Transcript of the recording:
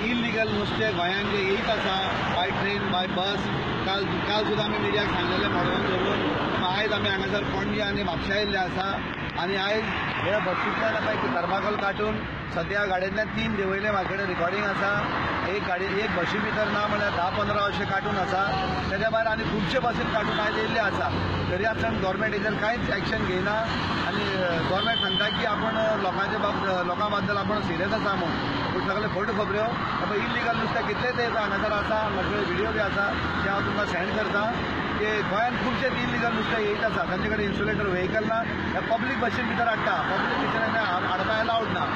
Illegal नुस्तें गोंयांत जें येयत आसा बाय ट्रेन बाय बस काल काल सुद्दां आमी मिडियाक सांगलेलें मडगांव धरून. आयज आमी हांगासर पणजे आनी म्हापशा येयल्ले आसा आनी आयज ह्या बसींतल्यान आतां थर्माकोल काडून सद्या गाडयेंतल्यान 3 देंवयले, म्हाजे कडेन रिकॉर्डिंग आसा. एक गाडी एक बशी भितर ना म्हणल्यार 10-15 अशे कार्टून आसा. तेच्या भायर आनी खुबशे बसीन कार्टून आयज येयल्ले आसा. तरी आसतना गव्हर्मेंट हेजेर कांयच एक्शन घेयना आनी गव्हर्मेंट सांगता की आपण लोकांचे लोकां बद्दल आपण सिरियस आसा म्हूण, पूण सगळे फोटो खबऱ्यो. इलिगल नुस्तें कितलें ते हांगासर आसा, म्हाजे कडेन व्हिडियो बी आसा ते हांव तुमकां सेंड करता की गोंयांत खुबशे इलिगल नुस्तें येयत आसा. तांचे कडेन इन्सुलेटर व्हेकल ना, पब्लीक बशीन भितर हाडटा, पब्लीक भितर हाडपाक एलावड ना.